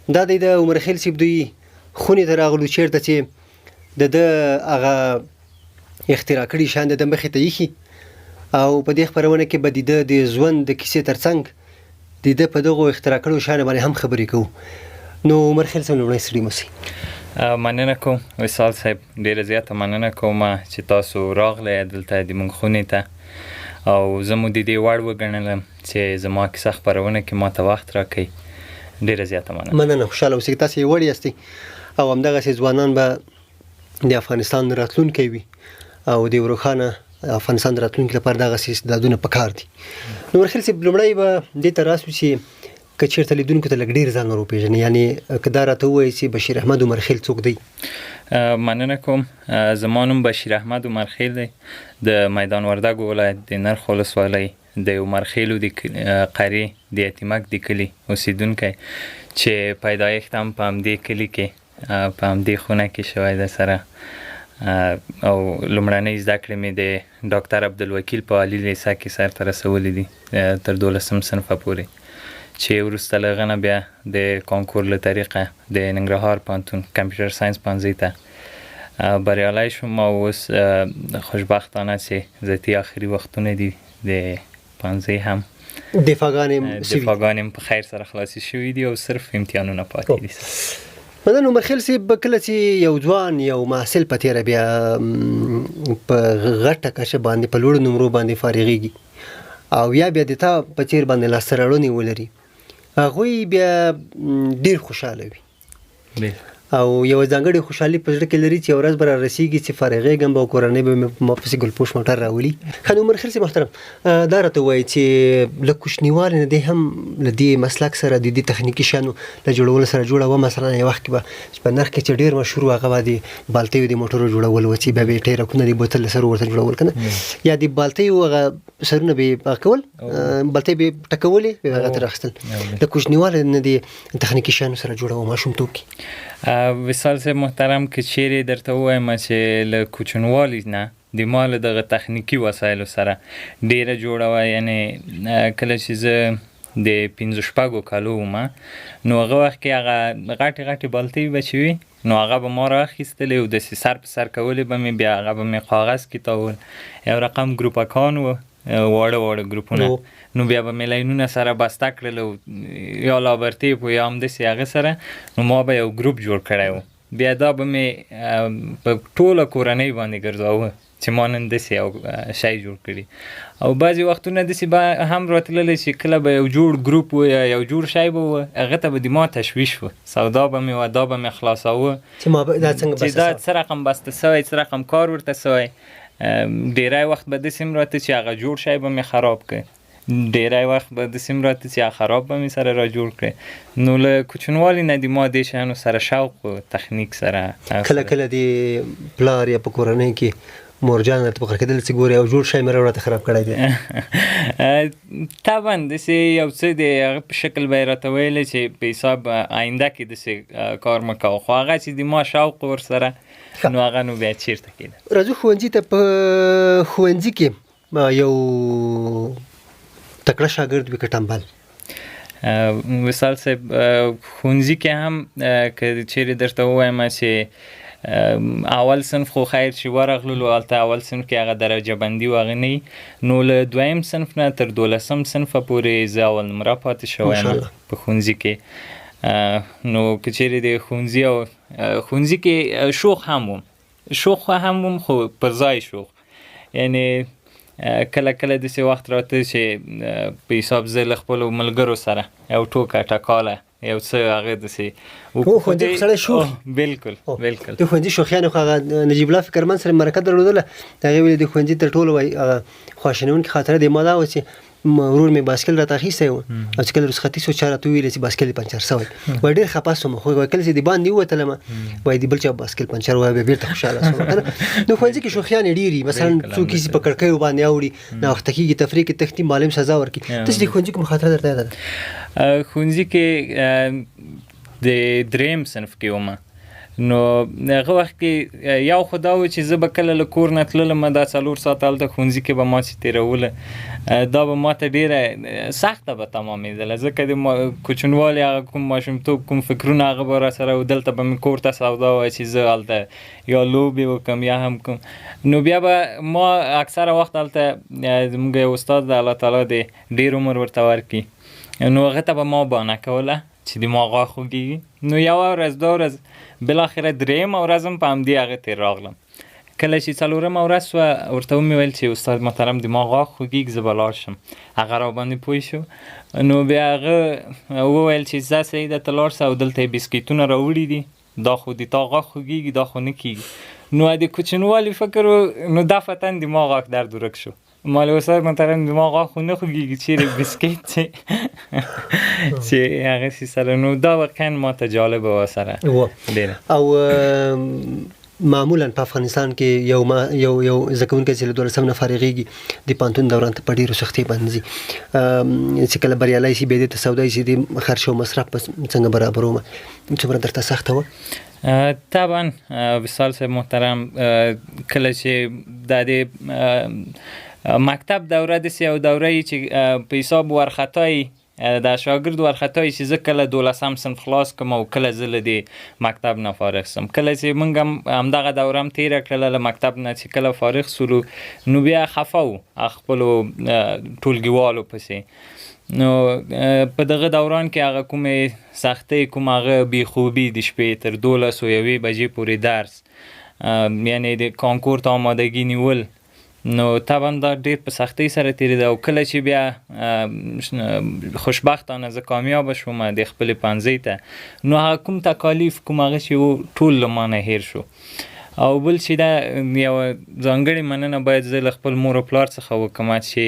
دا دی د عمرخیل صیب دوی خونې ته راغلو، چیرته چې د ده هغه اختراع کړي شیان د ده مخې ته ایښي او په دې خپرونه کې به د ده د ژوند د کیسې ترڅنګ د ده په دغو اختراع کړو شیانو باندې هم خبرې کوو. نو عمرخیل صاحب، لومړی ستړي مه شئ. مننه کوم وصال صاحب، ډیره زیاته مننه کوم چې تاسو راغلی دلته د مونږ خونې ته او زه مو د دې وړ وګڼلم چې زما کیسه خپرونه کې ماته وخت راکړئ. ډیره زیاته مننه. مننه، خوشحاله اوسئ. تاسو یې وړ یاستئ او همدغسې ځوانان به د افغانستان راتلونکی وي او د یو روښانه افغانستان د راتلونکي لپاره دغسې استعدادونه پکار دي. نو ورخیل صاحب، لومړی به دې ته راسو چې که چېرته لیدونکو ته لږ ډېر ځان ور وپېژنې، یعنې که دا راته ووایې چې بشیر احمد عمرخیل څوک دی؟ مننه کوم. زما نوم بشیر احمد عمرخیل دی، د میدان وردګو ولایت د نرخ ولسوالۍ د عمرخیلو د قریې د یتیمک د کلي اوسېدونکی چې پیدایښت هم په همدې کلي کې په همدې خونه کې شوی ده سره، او لومړنۍ زده کړې مې د ډاکتر عبدالوکیل په عالي لیسه کې سرته رسولې دي تر 12 صنفه پورې، چې وروسته له هغه نه بیا د کانکور له طریقه د ننګرهار پوهنتون کمپیوټر ساینس پوهنځي ته بریالی شوم او اوس خوشبختانه چې ذاتي آخري وختونه دي د پوهنځي هم دفاعګانې دفاعګانې په خیر سره خلاصې شوې دي او صرف امتحانونه پاتې دي. مننه عمرخیل صاحب. کله چې یو ځوان، یو محصل په تېره بیا په غټه کچه باندې په لوړو نمرو باندې فارغېږي او یا بیا د تا په څېر باندې لاسته راوړنې ولري، هغوی بیا ډېر خوشحاله وي او یوه ځانګړې خوشحالي په زړه کې لري چې ورځ به را رسېږي چې فارغېږم به او کورنۍ به مې ما پسې ګلپوش موټر راولي. ښه نو عمرخیل صاحب محترم، دا راته ووایي چې له کوچنیوالي نه دې هم له دې مسلک سره، د دې تخنیکي شیانو له جوړولو سره جوړه وه؟ مثلا یو وخت کې به چې په نرخ کې چې ډېر مشهور و هغه به د بالتیو د موټرو جوړول و چې بیا به یې ټیرکونه د بوتل له سرو ورته جوړول که نه، یا د بالتیو هغه سرونه به یې هغه کول، بالتۍ به یې ټکولې، بیا به هغه ترې اخیستل. له کوچنیوالي نه دې تخنیکي شیانو سره جوړه وه ماشومتوب کې؟ وصال صاحب محترم، که چیرې درته ووایم چې له کوچنیوالي نه د ما له دغه تخنیکي وسایلو سره ډیره جوړه وه، یعنې کله چې زه د 5-6 کالو وم نو هغه وخت کې هغه غټې غټې بالتۍ به چې وي نو هغه به ما راخیستلې او داسې سر په سر کولې به مې، بیا هغه به مې کاغذ کې تاول، یو رقم ګروپکان و، واړه واړه ګروپونه، نو بیا به مې لاینونه سره بسته کړل او یا لابرتیپ و یا همداسې هغه سره، نو ما به یو ګروپ جوړ کړی و، بیا دا به مې په ټوله کورنۍ باندې ګرځاوه چې ما نن داسې یو شی جوړ کړي. او بعضې وختونه داسې به هم راتللی چې کله به یو جوړ ګروپ و یا یو جوړ شی به و، هغه ته به د ما تشویش و، سودا به مې وه، دا به مې خلاصاوه چې ما به دا څنګه چې دا څه رقم بسته سوی، څه رقم کار ورته سوی. ډیری وخت به داسې هم راته چې هغه جوړ شی به مې خراب کړ، ډیری وخت به داسې هم راته چې هغه خراب به مې سره را جوړ کړی. نو له کوچنیوالي نه د ما دې شیانو سره شوق و، تخنیک سره. کله کله د پلار یا په کورنۍ کې مورجان راته په قهر کېدل چې ګورې یو جوړ شی مې راته خراب کړی دی؟ طبعا داسې یو څه د هغه په شکل به یې راته ویلې چې په حساب آینده کې داسې کار مه کوه، خو هغه چې د ما شوق ورسره نو هغه نو بیا چېرته کېده. راځو ښوونځي ته. په ښوونځي کې یو تکړه شاګرد وي که ټنبل؟ وصال صاحب، ښوونځي کې هم که چیرې درته ووایم چې اول صنف خو خیر چې ورغللو، هلته اول صنف کې هغه درجه بندي و هغه نه وي، نو له دویم صنف نه تر 12 صنفه پورې زه اول نمره پاتې شوی یم په ښوونځي کې. نو که چیرې د ښوونځي او ښوونځي کې شوخ هم وم، شوخ هم وم خو پر ځای شوخ، یعنې کله کله داسې وخت راته چې په حساب زه له خپلو ملګرو سره یو ټوکه ټکاله یو څه هغه داسې ښوونځي خو سړی شوخ. بالکل بالکل. د ښوونځي شوخیانو خو هغه نجیب الله فکرمند سره مرکه درلودله، هغې ویلي د ښوونځي تر ټولو وایي هغه خواشینونکې خاطره د ما دا وه چې ورور مې باسکل راته اخیستی و او چې کله رخصتي شو چا راته وویل چې باسکل یې پنچر شوی، وایي ډېر خفه شوم، خو وایي کله چې د باندې ووتلم وایي د بل چا باسکل پنچر وایي بیا بېرته خوشحاله شوم. نو ښوونځي کې شوخیانې ډېرې، مثلا څوک چې په کړکیو باندې اوړي، ناوخته کېږي، تفریح کې تښتي، معلم سزا ورکړي. تاسو د ښوونځي کومه خاطره درته یاده ده؟ ښوونځي کې د دریم صنف کې وم، نو هغه وخت کې یو خو دا و چې زه به کله له کور نه تللم، دا 4 ساعته هلته ښوونځي کې به ما چې تېروله، دا به ما ته ډېره سخته به تمامېدله، ځکه د کوچنوالي هغه کوم ماشومتوب کوم فکرونه هغه به راسره و، دلته به مې کور ته سودا وه چې زه هلته یا لوبې وکړم یا هم کوم. نو بیا به ما اکثره وخت هلته زموږ یو استاد ده، الله تعالی دې ډېر عمر ورته ورکړي، نو هغه ته به ما بانه کوله چې د ما غاښ خوږېږي. نو یوه ورځ دوه ورځ بالاخره درېیمه ورځ هم په همدې هغه تېر راغلم. کله چې څلورمه ورځ سوه ورته ومې ویل چې استاد محترم د ما غاښ خوږېږي، زه به لاړ شم. هغه را باندې پوه شو. نو بیا هغه وویل چې ځه صحیح ده، ته لاړ شه او دلته یې بسکیټونه راوړي دي، دا خو د تا غاښ خوږېږي، دا خو نه کېږي. نو د کوچنوالي فکر و، نو دفعتاً د ما غاښ درد ورک شو. مال استاد محترم د ما غاښ خو نه خوږېږي، چیرې بسکیټ چې هغه سي سره. نو دا واقعا ما ته جالبه وه سره ډېره. او معمولا په افغانستان کې یو یو یو زده کوونکی چې له دولسم نه فارغېږي د پوهنتون دوران ته په ډېرو سختۍ باندې ځي، چې کله بریالی شي بیا دې ته سودای شي د خرچ او مصرف به څنګه برابروم، څومره درته سخته وه؟ طبعا وصال صاحب محترم، کله چې دا د مکتب دوره داسې یو دوره یي چې په حساب ورخطا یي، دا شاګرد ورخطا یي چې زه کله دولسم صنف خلاص کړم او کله زه له دې مکتب نه فارغ سم. کله چې موږ هم همدغه دوره هم تېره کړله، له مکتب نه چې کله فارغ سولو نو بیا خفه وو خپلو ټولګیوالو پسې. نو په دغه دوران کې هغه کومې سختۍ، کوم هغه بېخوبي، د شپې تر دولسو یوې بجې پورې درس، یعنې د کانکور ته آمادګي نیول، نو طبعا دا ډېر په سختۍ سره تېرېده. او کله چې بیا خوشبختانه زه کامیابه شوم د خپلې پوهنځۍ ته، نو هغه کوم تکالیف کوم هغه چې و ټول له ما نه هېر شو. او بل چې دا یوه ځانګړې مننه باید زه له خپل مور او پلار څخه وکړم چې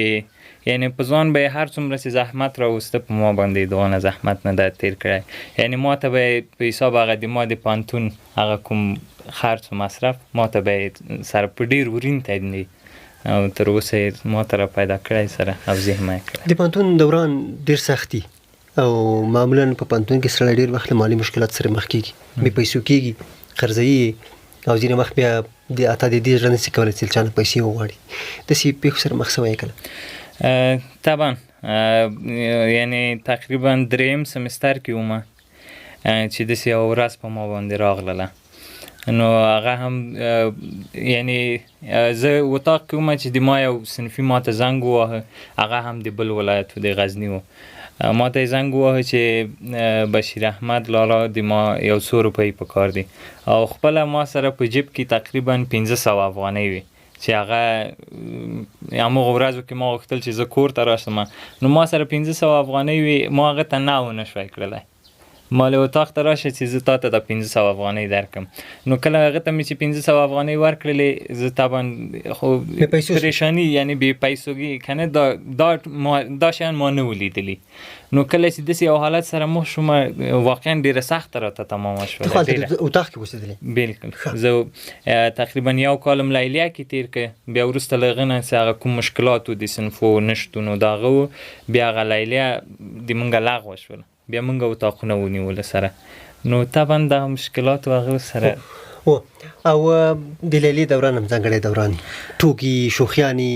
یعنې په ځان به یې هر څومره چې زحمت راوسته په ما باندې یې دونه زحمت نه ده تېر کړی. یعنې ما ته به یې په حساب هغه د ما د پوهنتون هغه کوم خرڅ و مصرف ما ته به یې سره په ډېر ورین تندي او تر اوسه یې ما ته را پیدا کړی سره او ذهن یې کړی. د پوهنتون دوران ډېر سخت دي او معمولا په پوهنتون کې سړی ډېر وخت له مالي مشکلاتو سره مخ کېږي، بې پیسو کېږي، قرضوي یې او ځینې وخت بیا د حتی د دې زړه نه شي کولی چې له چا نه پیسې وغواړي. داسې پېښو سره مخ سوی یې کله؟ طبعا یعنې تقریبا دریم سمستر کې وم چې داسې یوه ورځ په ما باندې راغلله. نو هغه هم یعنې زه اتاق کې وم چې د ما یو صنفي ما ته زنګ وواهه، هغه هم د بل ولایت و، د غزني و. ما ته یې زنګ وواهه چې بشیر احمد لالا د ما یو څو روپۍ په کار دي، او خپله ما سره په جیب کې تقریبا 500 افغانۍ وې چې هغه همغو ورځو کې ما غوښتل چې زه کور ته راشم. نو ما سره 500 افغانۍ وې، ما هغه ته نه ونه شوای کړلی. ما له اتاق ته راشه چې زه تا ته دا 500 افغانۍ درکړم. نو کله هغه ته مې چې 500 افغانۍ ورکړلې، زه طبعا خو پریشانی یعنی بې پیسوګي که نه دا شیان ما نه و لیدلي. نو کله چې داسې یو حالت سره مخ شوم واقعا ډېره سخته راته تمامه شوله. ته خو هلته اتاق کې اوسېدلې؟ بلکل، زه تقریبا یو کال هم لیلیه کې تېر کړ. بیا وروسته له هغه نه چې هغه کوم مشکلات و د صنفو نشتون و د هغه و، بیا هغه لیلیه د مونږه لغوه شوله، بیا مونږ اتاقونه ونیول سره. نو طبعا دا مشکلات و هغه سره او د لیلیې دوران هم ځانګړی دوران، ټوکي، شوخیانې،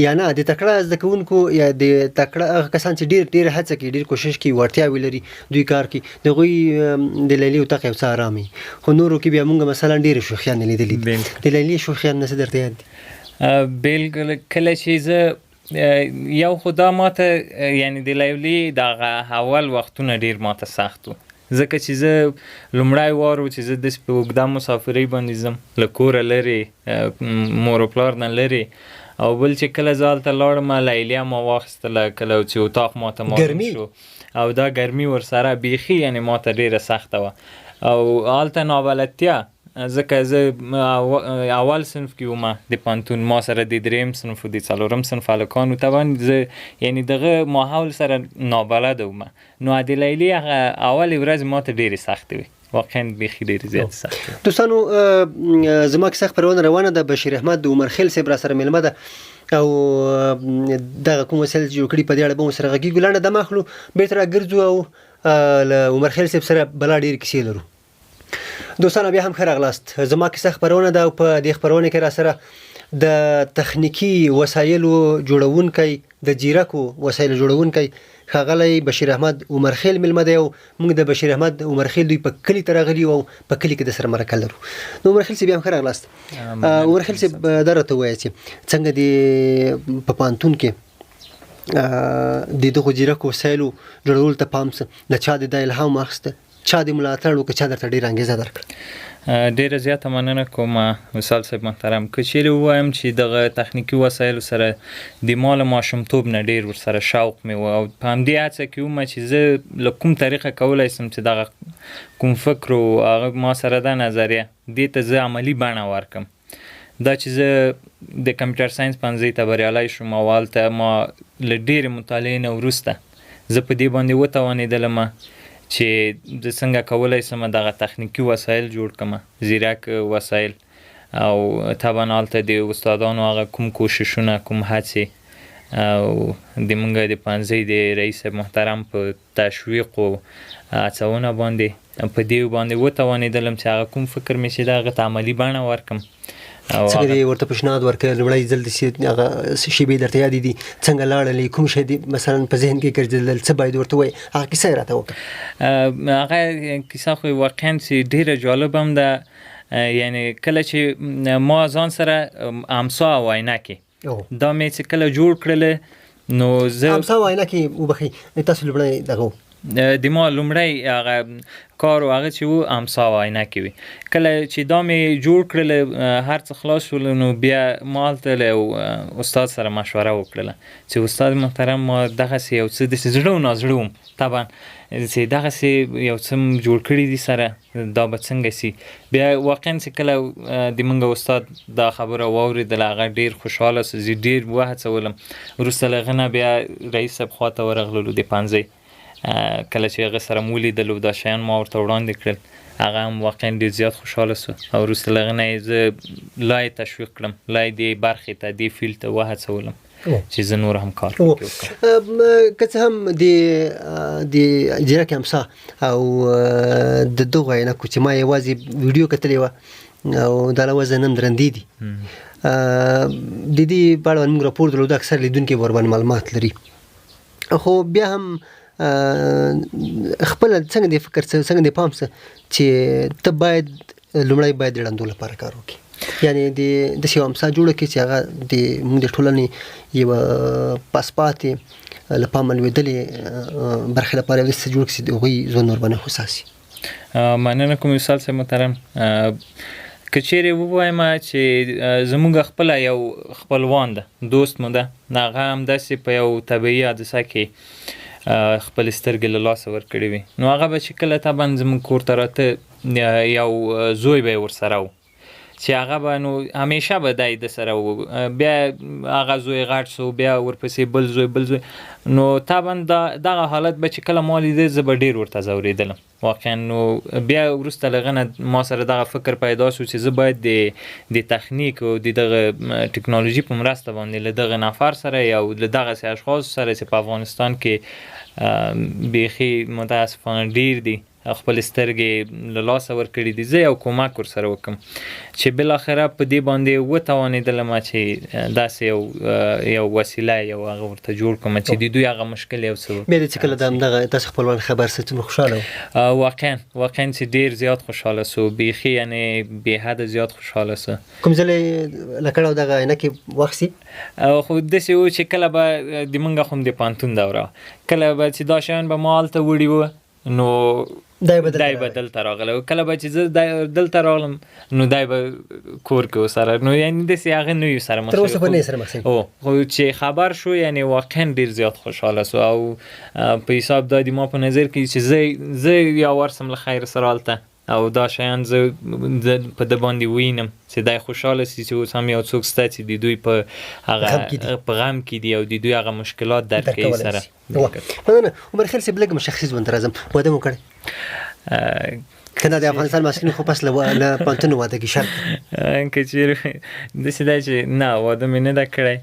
یا نه د تکړه زده کوونکو یا د تکړه هغه کسان چې ډېر ډېر هڅه کوي، ډېر کوشش کوي، وړتیاوې لري، دوی کار کوي، د هغوی د لیلیې اتاق یو څه ارام وي. خو نورو کې بیا مونږ مثلا ډېرې شوخیانې لیدلې دي. د لیلیې شوخیان نه څه درته یاد دي؟ بالکل، کله چې زه یو خو دا ماته یعنی د لیلیې دغه اول وختونه ډېر ماته سخت وو، ځکه چې زه لومړی وار و چې زه داسې په اوږده مسافرۍ باندې ځم، له کوره لرې، مور و پلار نه لرې. او بل چې کله زه هلته لاړم لیلیه ما واخیستله، کله چې اتاق ماته معلوم شو او دا ګرمي ورسره بیخي یعنی ماته ډېره سخته وه. او هلته نابلدتیا، ځکه زه اول صنف کې وم د پوهنتون، ما سره د دریم صنف او د څلورم صنف هلکان وو، طبعا زه یعنی دغه ماحول سره نابلده وم. نو د لیلیې هغه اولې ورځې ما ته ډېرې سختې وې، واقعا بیخي ډېرې زیاتې سختې وې. دوستانو زما کیسه خپرونه روانه ده، بشیر احمد عمرخېل صاحب را سره مېلمه ده او دغه کوم وسایل چې جوړ کړي په دې اړه به مو سره غږېږو. لنډه دمه اخلو، بېرته راګرځو او له عمرخېل صاحب سره بلا ډېرې کیسې لرو. دوستانو بیا هم ښه راغلاست. زما کیسه خپرونه ده او په دې خپرونه کې راسره د تخنیکي وسایلو جوړونکی، د ځیرکو وسایلو جوړونکی ښاغلی بشیر احمد عمرخیل میلمه دی او موږ د بشیر احمد عمرخیل دوی په کلي ته راغلي یو او په کلي کې د سره مرکه لرو. نو عمرخیل صاحب بیا هم ښه راغلاست. عمرخیل صاحب دا راته ووایه چې څنګه دې په پوهنتون کې د دغو ځیرکو وسایلو جوړولو ته پام سه، له چا دې دا الهام واخیسته، چا دې ملاتړ وکړ، چا درته ډېره انګېزه درکړه؟ ډېره زیاته مننه کوم وصال صاحب محترم. که چیرې ووایم چې دغه تخنیکي وسایلو سره د ما له ماشومتوب نه ډېر ورسره شوق مې و او په همدې هڅه کې وم چې زه له کوم طریقه کولای شم چې دغه کوم فکر او هغه ما سره ده نظریه دې ته زه عملي بڼه ورکړم. دا چې زه د کمپیوټر ساینس پوهنځۍ ته بریالی شوم او هلته ما له ډېرې مطالعې نه وروسته زه په دې باندې وتوانېدلم چې زه څنګه کولی شم دغه تخنیکي وسایل جوړ کړم، ځیرک وسایل، او طبعا هلته د استادانو هغه کوم کوششونه، کوم هڅې او د مونږ د پوهنځۍ د رئیس صاحب محترم په تشویق او هڅونه باندې په دې باندې وتوانېدلم چې هغه کوم فکر مې چې ده هغه ته عملي بڼه ورکړم. او څنګه دې ورته پیشنهاد ورکړ؟ لومړی ځل دې چې هغه شیبې درته یادې دي، څنګه لاړلې، کوم شی دې مثلا په ذهن کې ګرځېدل، څه باید ورته ووایې، هغه کیسه یې راته وکړه. هغه کیسه خو واقعا چې ډېره جالب هم ده. یعنې کله چې ما ځان سره امسا او عینکې دا مې چې کله جوړ کړل، نو زه امسا او عینکې وبخښئ، تاسو لومړی دغه و؟ د ما لومړی هغه کار و هغه چې و امسا او عینکې وي. کله چې دا مې جوړ کړل، هر څه خلاص شول، نو بیا ما هلته له یو استاد سره مشوره وکړله چې استاد محترم ما دغسې یو څه داسې زړه و نازړه وم، طبعا چې دغسې یو څه جوړ کړي دي سره، دا به څنګه سي. بیا واقعا چې کله د مونږ استاد دا خبره واورېدله هغه ډېر خوشحاله سو، زه ډېر وهڅولم. وروسته له هغه نه بیا رئیس صاحب خواته ورغللو د پوهنځۍ، کله چې هغه سره مو ولیدلو دا شیان ما ورته وړاندې کړل، هغه هم واقعا ډېر زیات خوشحاله سو. او وروسته له هغه نه یې زه لا یې تشویق کړم، لا یې دې برخې ته، دې فیلډ ته وهڅولم چې زه نور هم کار پکې وکړم. که څه هم د ځیرک امسا او د دغو عینکو چې ما یوازې ویډیو کتلې وه او دا له وزن هم درندې دي، د دې په اړه موږ راپور درلود، اکثر لیدونکي ورباندې معلومات لري، خو بیا هم خپله څنګه دې فکر څه، څنګه دې پام څه چې ته باید لومړی باید د ړندو لپاره کار وکړې، یعنې د داسې یوه امسا جوړه کړې چې هغه د موږ د ټولنې یوه پسپاتې له پامه لوېدلې برخې لپاره یو داسې څه جوړ کړي چې د هغوی ژوند ورباندې هوسا شي. مننه کوم وصال صاحب محترم. که چیرې ووایم چې زموږ خپله یو خپلوان ده، دوست مو ده، هغه همداسې په یو طبیعي حادثه کې خپلې سترګې له لاسه ورکړې وي، نو هغه به چې کله طبعا زموږ کور ته راته یو زوی به یې ورسره و چې هغه به نو همیشه به دی د سره و، بیا هغه زوی غټ سو، بیا ورپسې بل زوی، بل زوی، نو طبعا دغه حالت به چې کله ما لیده زه به ډېر ورته ځورېدلم واقعا. نو بیا وروسته له هغه نه ما سره دغه فکر پیدا شو چې زه باید د تخنیک او د دغه ټکنالوژي په مرسته باندې له دغه نفر سره یا له دغسې اشخاصو سره چې په افغانستان کې بیخي متاسفانه ډېر دي، خپل سترګې له لاسه ورکړي دي، زه یو کومک ورسره وکړم چې بالاخره په دې باندې وتوانېدلم چې داسې یو وسیله یو هغه ورته جوړ کړم چې د دوی هغه مشکل یو څه بیا دې چې کله د همدغه تاسو خپلوان خبر سو، څومره خوشحاله و؟ واقعا چې ډېر زیات خوشحاله سو، بیخي یعنې بې حده زیات خوشحاله سو. کوم ځل یې لکړه او دغه عینکې واخیستې؟ خو داسې و چې کله به د مونږ خو هم د پوهنتون دوره وه، کله به چې دا شیان به ما هلته وړي وو نو دی به دلته دی به راغی. دلته راغلی و، کله به چې زه دلته راغلم نو دی به کور کې و سره، نو یعنې داسې هغه نه یو سره مخ تر اوسه شوی. پورې نه یې سره مخ شوی. خو چې خبر شو یعنې واقعا ډېر زیات خوشحاله شو. او په حساب دا د ما په نظر کې چې زه یا ورسم له خیر سره هلته او دا شیان زه په ده باندې وینم چې دی خوشحاله سي چې اوس هم یو څوک سته چې د دوی په هغه غم کې دي. په غم کې دي او د دوی هغه مشکلات درک کوي درکولای سره. سي. مننه. عمر خیل صاحب، لږ مې شخصي ژوند ته راځم، واده مو کړی؟ که نه د افغانستان محصلین خو پس له پوهنتون واده کې شرط دی. که چیرې داسې ده چې نه، واده مې نه ده کړی،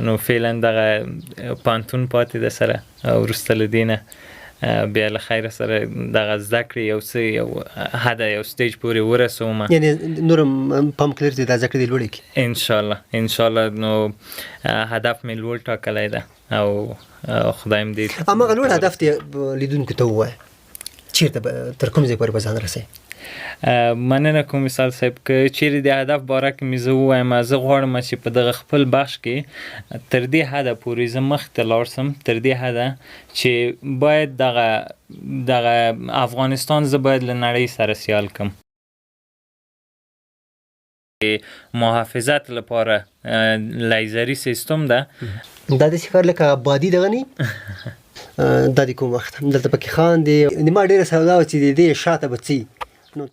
نو فعلا دغه پوهنتون پاتې ده سره. وروسته له دې نه بیا له خیره سره دغه زده کړې یو څه یو حده یو stage پورې ورسوم. یعنی نور هم پام کې لرې چې دا زده کړې دې لوړې کړي؟ انشاءالله انشاءالله، نو هدف مې لوړ ټاکلی ده او خدای هم دې هماغه لوړ هدف دې لیدونکو ته ووایه، چیرته به تر کوم ځای پورې به ځان رسوې؟ مننه کوم وصال صاحب. که چیرې د هدف باره کې مې زه ووایم، زه غواړم چې په دغه خپل بخش کې تر دې حده پورې زه مخ ته لاړ سم، تر دې حده چې باید دغه افغانستان زه باید له نړۍ سره سیال کم. محافظت لپاره لیزري سیستم ده. دا داسې ښکاري لکه بادي دغه نه دا د کوم وخت دلته پکې خاندي. د ما ډېره سودا وه چې د دې شاته به څه وي. نو